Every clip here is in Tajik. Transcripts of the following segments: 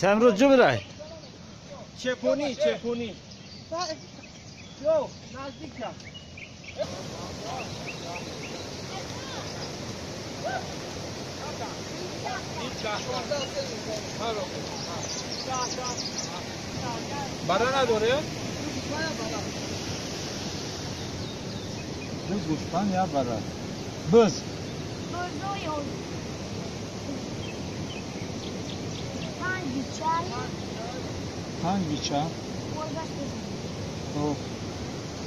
امروز جو برای چپونی چپونی جو نزدیک برا نداره؟ بز گوشپن یا برا؟ بز پنج بیچه؟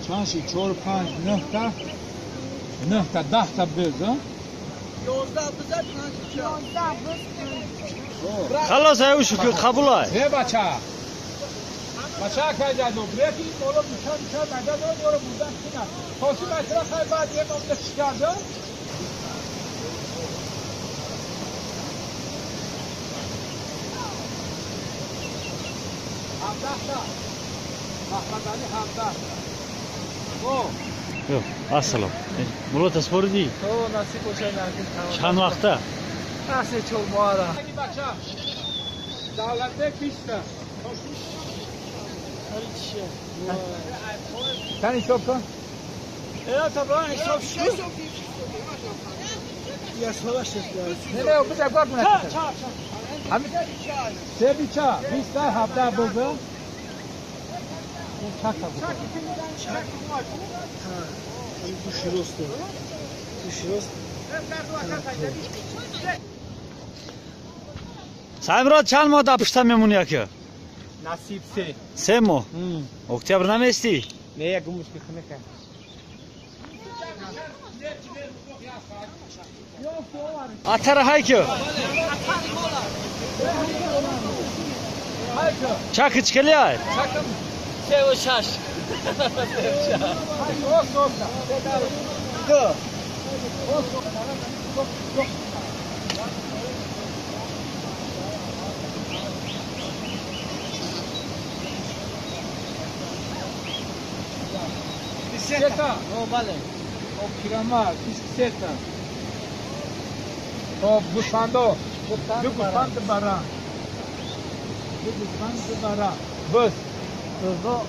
چند شی؟ 4 5 9 تا 9 تا 10 تا بز ها؟ 11 بزه 5 بیچه 11 بز. خلاص ایو شکر قبول ای. نه بچه بچه که جادو بریکی بالا بیچه بیچه مده داره داره بودن کنه خاصی مطرح خیلی بعد یه مامده چیکار دار؟ Ассалом. Мурод аспорди? Чанд вақта? Чанд ҳисоб кун? Се бича, 27 буза. Чак Саймурод чанд моҳ дар пушта мемонӣ ака? Насиб се. 3 моҳ? Октябр наместӣ? Не, як мушки хунука. Атара ҳайки? Чаки чикали ай? 3 و 6. 23 бале. Об пирамар 23 та. Об гӯсфандо. Ду гӯсфанд бара. Ду гӯсфанд бара. Быз. Бызо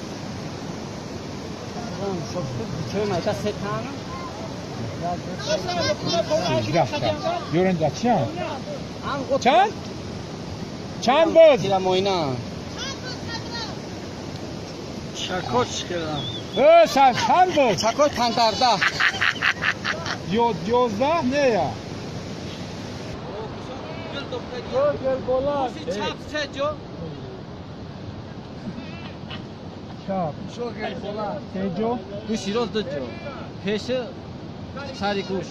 Юринда чанд? Чанд? Чанд боз? Чакоч кардам. Чанд боз? Чакоч пандарда. 11 не я. Чап. Се ҷо? Гӯшироз ду ҷо. Пеши сари гӯш.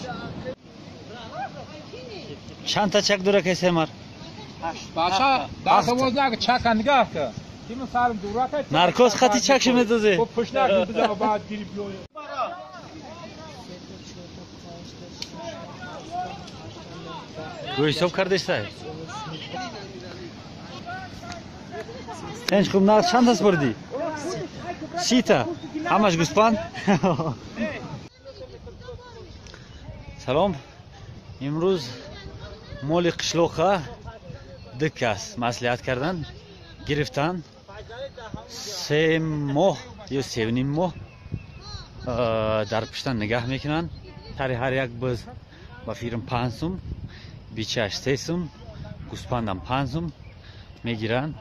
Чанд та чак дора ки семар? Бача, дастовоз наг чака нигаҳ ка. Киму сарм дурака. Наркоз хати чак шумедозе. Бо пушнак биза баъд гири биёй. Гӯ ҳисоб кардестай? Тенч хуб нарх чанд аст бурдӣ? 30 та. Ҳамаш гӯспанд? Салом. Имрӯз моли қишлоқа ду кас маслиҳат кардан, гирифтан. 3 моҳ ё 3.5 моҳ дар пуштан нигаҳ мекунанд. Тари ҳар як буз ба фирм 5 сум, бичаш 3 сум, гӯспандам 5 сум мегиранд,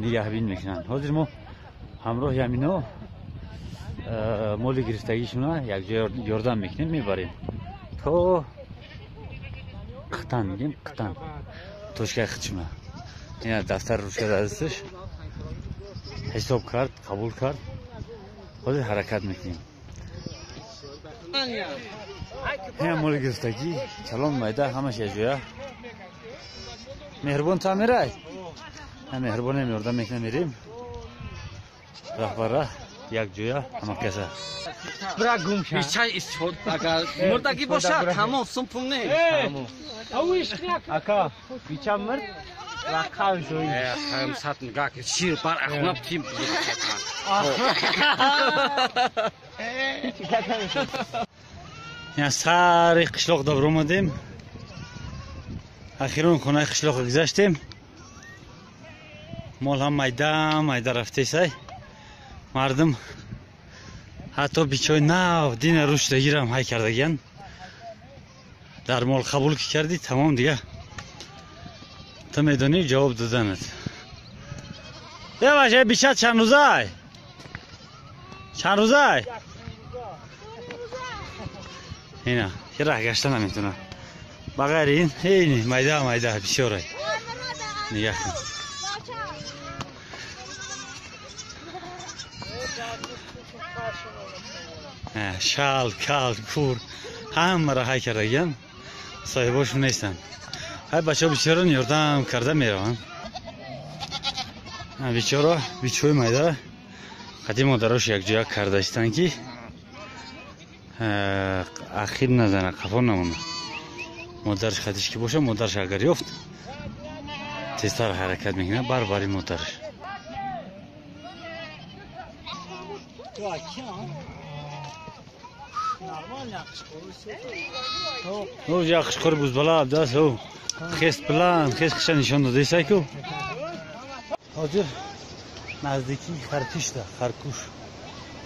нигаҳбин мекунанд. Ҳозир мо ҳамроҳи ҳамино моли гирифтагишона якҷо ёрдам мекунем, мебарем то Қитан мегем, Қитан точкаи худшуна. Ина дафтар ручка дасташ ҳисоб кард, қабул кард. Ҳозир ҳаракат мекунем. Ина моли гирифтагӣ калон майда ҳамаш якҷоя. Меҳрубон та мерай? Меҳрубонем ёрдам мекунем, мерем. Раҳбара якҷоя ҳама каса. Бра гум шад. Бичай истифода агар мурдагӣ бошад, тамом сум пул нест. Ака, бича мурд, рақам зои. Э, сат нигоҳ ки шир бар ахунаб тим. Я сари қишлоқ да баромадем. Ахирон хонаи қишлоқро гузаштем. Мол ҳам майда майда рафтесай. Мардум ҳатто бичои нав дина рушдагирам ҳай кардагиян. Дар мол қабул ки кардӣ тамом дига. Ту медонӣ ҷавоб доданат. Е бача бича чанд рӯзай? Чанд рӯзай? Ина, раҳ гашта наметавонад. Ба ғайри ин, ҳейни майда майда бисёрай. Нигаҳ кун. Шал, кал, кур ҳамаро ҳай кардагиян, соҳибошон нестанд. Ҳай бачаҳо бисёрон ёрдам карда мераванд. Бичоро бичои майда қадим модарош якҷоя карда истанд ки ахир назана, қафо намона. Модарш хатиш ки боша, модарш агар ёфт тезтар ҳаракат мекунад барбари модарш. Я қишқори бузбала абдас хес план хес қиша нишон додесай ку. Ҳозир наздикии Харкушда,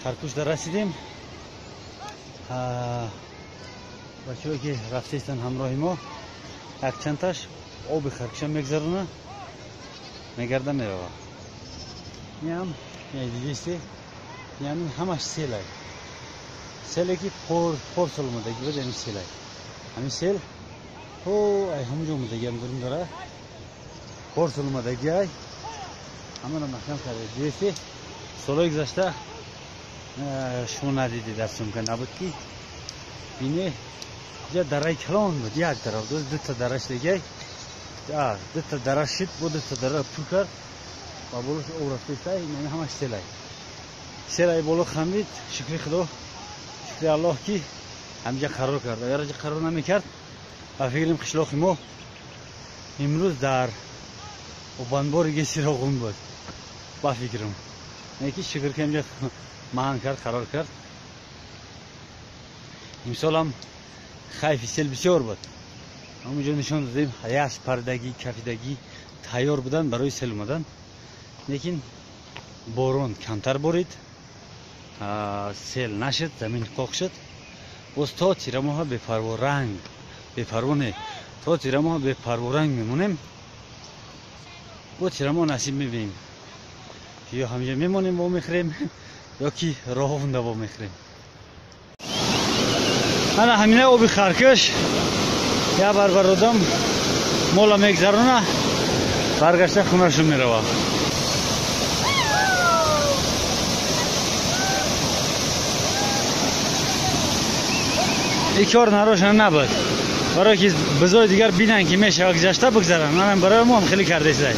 Харкушда расидем. Бачаҳое ки рафтаистанд ҳамроҳи мо, якчандташ оби Харкуша мегзарона, мегарда мерава. Инам дидисте, яъне ҳамаш селай. Селе ки пор сол омадаги буд, ҳамин селай. Ҳамин сел ҳо ай ҳамонҷо омадагиам дурум дора. Пор сол омадаги ай ҳамаро маҳкам карда. Дидисте, солҳои гузашта шумо надидед, дар сумка набуд ки бине ҷа дараи калон буд, як дара буд, дута дараш дигай, дута дара шид, бо дута дара пур кард ва болош об рафтаистай. Ин ҳамаш селай. Селай боло хамид, шукри Худо, шукри Аллоҳ ки ҳамҷа қарор кард. Агар ҷа қарор намекард, ба фикрам қишлоқи мо имрӯз дар обанбори геси Роғун буд, ба фикрам. Неки шукр ки ҳамҷа маҳан кард, қарор кард. Имсолам хайфи сел бисёр буд. Ҳамонҷо нишон додем, яш пардагӣ, кафидагӣ тайёр буданд барои сел омадан. Лекин борон камтар борид, сел нашуд, замин қоқ шуд. Боз то тирамоҳа бепарворанг, бепарво не, то тирамоҳа бепарворанг мемонем. Бо тирамоҳ насиб мебинем, ё ҳамҷа мемонем во мехӯрем, ё ки роҳонда во мехӯрем. Ана ҳамина оби Харкуш я барбар одам мола мегзарона, баргашта хонашон мерава. Ин кор нарошан набуд, барое ки бизои дигар бинанд ки мешава гузашта бигзаранд. Манам барои мо ҳам хеле кардесай.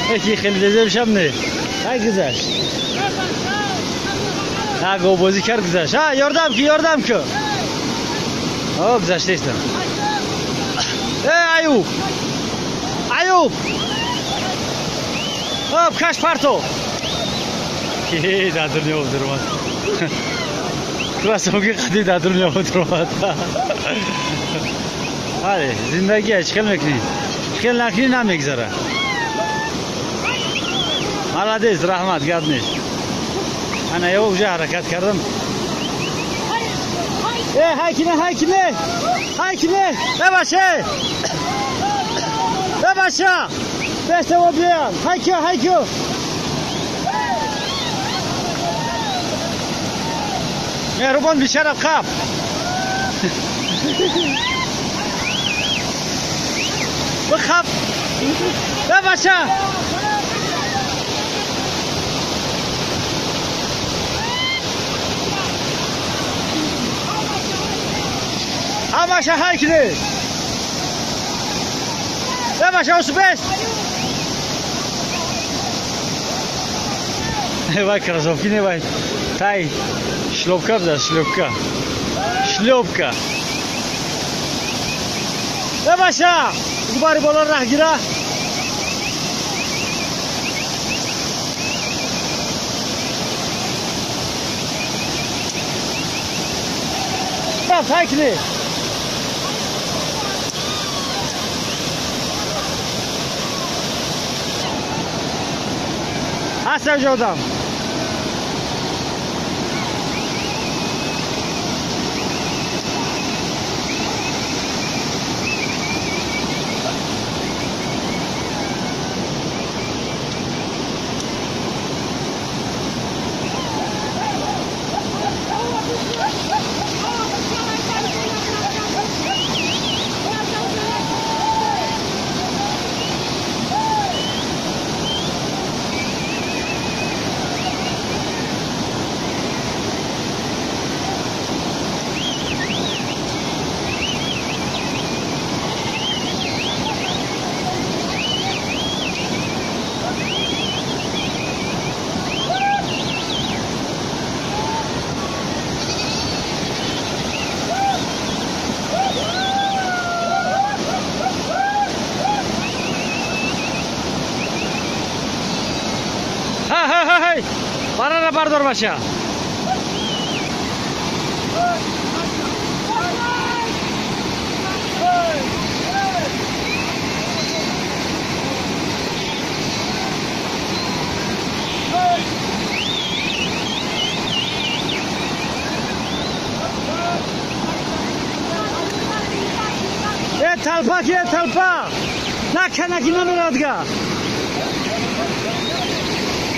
Яки хеле дезебшам не. Ай гузашт. Ҳа говбозӣ кард гузашт. Ҳа ёрдам ки, ёрдам ку. О гузаштаистам. Э Аюб! Аюб! Об каш парто. Дар дунё обдуромад. Красовки қадим дар дунё обдуромад. Бале, зиндагӣ чӣ хел мекунӣ? Чӣ хел накунӣ намегзара. Молодец, раҳмат, гап нест. Ана ё уже ҳаракат кардам. Э, ҳай кине, ҳай кине! Ҳай кине! Э бача! Э бача! Бештаво биям! Ҳай ку, ҳай ку! Меҳрубон бишараб қаб! Бихаб! Э бача! Ҳамаша ҳай кине! Э бача, осубест! Вай кроссовки не вай. Тай шлёпка бза, шлёпка. Шлёпка. Э бача! Губари боло раҳ гира. Ҳай кине! Ҳаст ҷо одам. Барара бардор баша. Э талпа ки талпа. Накана ки намерадга.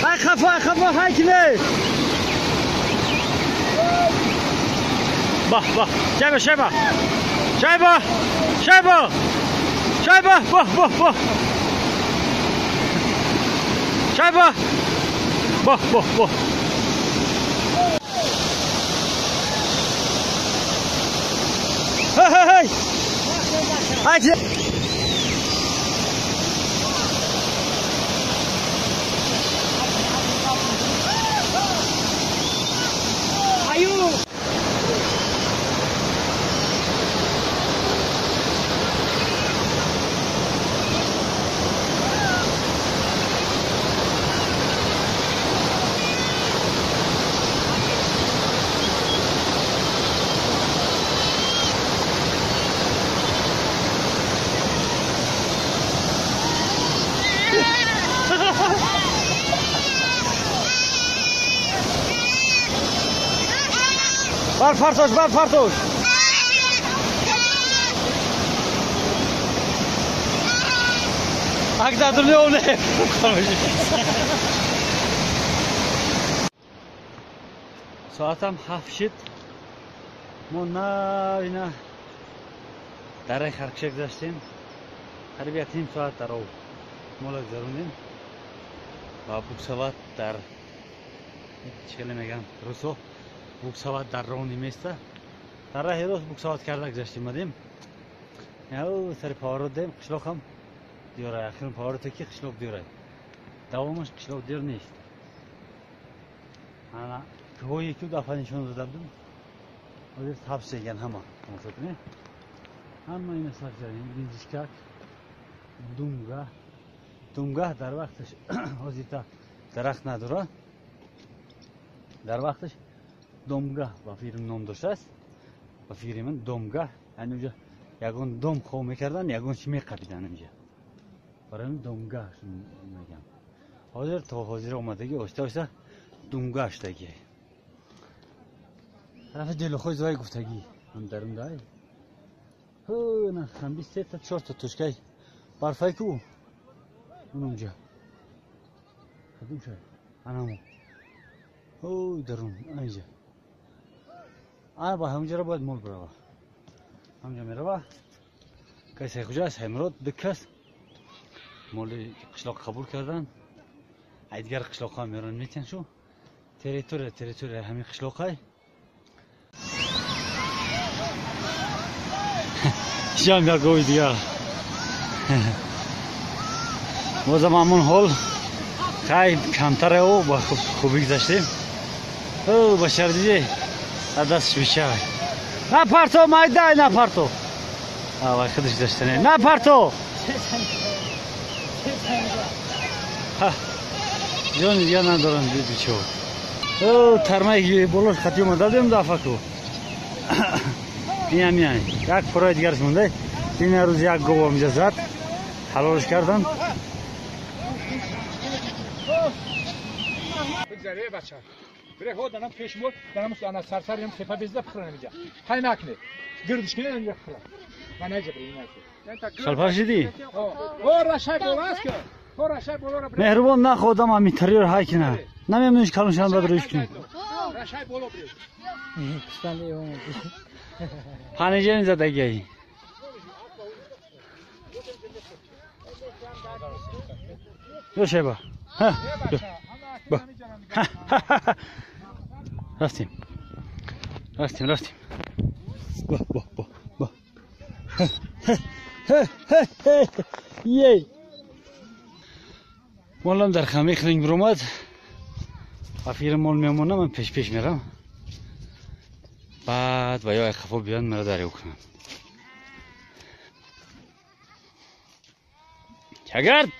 Ай хафа, хафа, хайкне. Бах, бах. Шайба, шайба. Шайба. Шайба. Шайба. Бах, бах, бах. Шайба. Бах, бах, бах. Хей, хей, хей. Хайкне. Бар фартош, бар фартош. Соатам 7 шид. Мо на ина дараи Харкша гузаштем. Қариби 1.5 соат дар об мола гузарондем ва буксовать дар чӣ хеле мегӯям русо буксовать дар ровное место. Дар раҳи рост буксовать карда гузаштем омадем. Сари поворот дем, қишлоқ ҳам диёрай. Ахирин повороте ки қишлоқ диёрай. Давомаш қишлоқ диёр нест. Ана кӯҳое ки дафъа нишон дода будем. Ҳозир сабз шудан ҳама. Тамошо кунед. Ҳама ина сабз шудан. Гинҷишкак, думга. Думга дар вақташ ҳозир та дарахт надора. Дар вақташ домга ба фирм ном доштааст. Ба фикри ман домга, яъне уҷа ягон дом хоб мекардан, ягон чи меқапидан инҷа. Барои ҳамин домга мегӯям. Ҳозир то ҳозир омадагӣ оҳиста оҳиста думга шудагӣ. Тарафи Делохои зои гуфтагӣ ҳам дарундай. Ҳо, на хамби сета чорта тушкай барфай ку. Унумҷа. Кадум шай? Анамо. Ҳо, дарун, анҷа. А ба ҳамҷаро бояд мол бирава. Ҳамҷа мерава. Касе хуҷа Саймурод ду кас моли қишлоқ қабул кардан. Ай дигар қишлоқҳо мерон метиҳанд шу. Территория ҳамин қишлоқай. Ҷам як гови дигар. Бозам ҳамон ҳол хай камтаре о ба хубӣ гузаштем. О башар диде дасташ бишавад. На парто майдай на парто. Вай худаш гузаштане. На парто. Ҷони дигар надорам бичо. О тармаи болош хати омада дем дафа ку. Инам яъне як пораи дигараш монда. Ин рӯз як гов инҷа зад. Ҳалолш кардан. Нагзаре бача. Бре хо данам пеш мол, данам ана сарсар ям сепа безда пхра намиҷа. Хай накне. Гирдиш кине намиҷа пхра. Ман наҷа бре инаки. Шалпар шидӣ? О рашай боло аст ки. О рашай боло ра. Меҳрубон нахо одам амитариро ҳай кина. Намемониш калон шавам баъд рӯш кунем. Рашай боло бре. Панеҷени задагиаи. Ё шеба. Ҳа. Ба. Рафтем. Рафтем, рафтем. Ба, ба, ба, ба. Ей. Молам дар хами хлинг биромад. Афир мол мемонам, ман пеш пеш мерам. Баъд ва ё хафо биён мара дарё кунам. Чагард!